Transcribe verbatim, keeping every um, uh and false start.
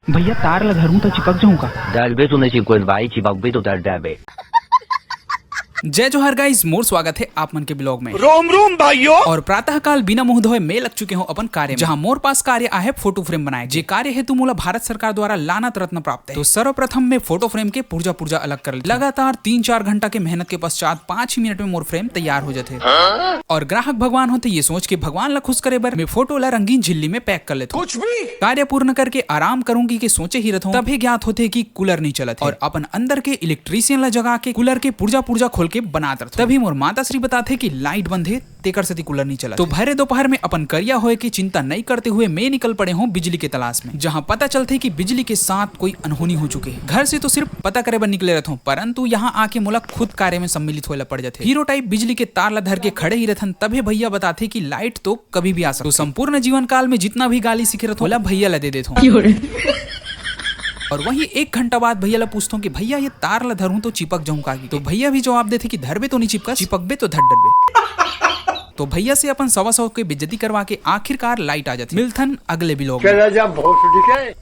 भैया, तार ला धरूं त चिपक जाऊं का? डरबे तो नहीं चिपको भाई, चिपकबे तो डर जाबे। जय जोहार गाइस, मोर स्वागत है आप मन के ब्लॉग में। रोम रोम भाइयों। और प्रातः काल बिना मुंह धोए मैं लग चुके हूँ अपन कार्य में, जहाँ मोर पास कार्य आहे फोटो फ्रेम बनाए, जे कार्य हेतु मोला भारत सरकार द्वारा लानत रत्न प्राप्त है। तो सर्वप्रथम मैं फोटो फ्रेम के पुर्जा पुर्जा अलग कर लेथों। लगातार तीन चार घंटा के मेहनत के पश्चात पाँच ही मिनट में मोर फ्रेम तैयार हो जाथे। और ग्राहक भगवान होथे, ये सोच के भगवान ला खुश करे बर मैं फोटो ला रंगीन झिल्ली में पैक कर लेथों। कुछ भी। कार्य पूर्ण करके आराम करूंगी के सोचे ही रथों, तभे ज्ञात होथे कि कूलर नहीं चलत हे। और अपन अंदर के इलेक्ट्रीशियन ला जगा के कूलर के पुर्जा पुर्जा खोल के बनात रथों। तभी मोर माता श्री बताथे कि लाइट बंद हे, तेकर सेती कूलर नहीं चलत। तो भरे दोपहर में अपन करिया होए के चिंता नहीं करते हुए मैं निकल पड़े हूँ बिजली के तलाश में, जहाँ पता चलथे कि बिजली के साथ कोई अनहोनी हो चुके हे। घर से तो सिर्फ पता करे बर निकले रथों, परंतु यहाँ आके मोला खुद कार्य में सम्मिलित होए ला पड़ जाथे। हीरो टाइप बिजली के तार ला धर के खड़े ही रथन, तभे भैया बताथे कि लाइट तो कभी भी आ सकथे। तो संपूर्ण जीवन काल में जितना भी गाली सीखे रथों, ओला भैया ला दे देथों। और वहीं एक घंटा बाद भैया ला पूछथों कि भैया, ये तार ला धरूं तो चिपक जाऊं का? तो भैया भी जवाब देथे कि धरबे तो नहीं चिपका, चिपकबे तो धर डरबे। तो भैया से अपन सवा सौ के बेइज्जती करवा के आखिरकार लाइट आ जाथे। मिलथन अगले ब्लॉग में। चला जा भोसड़ी के।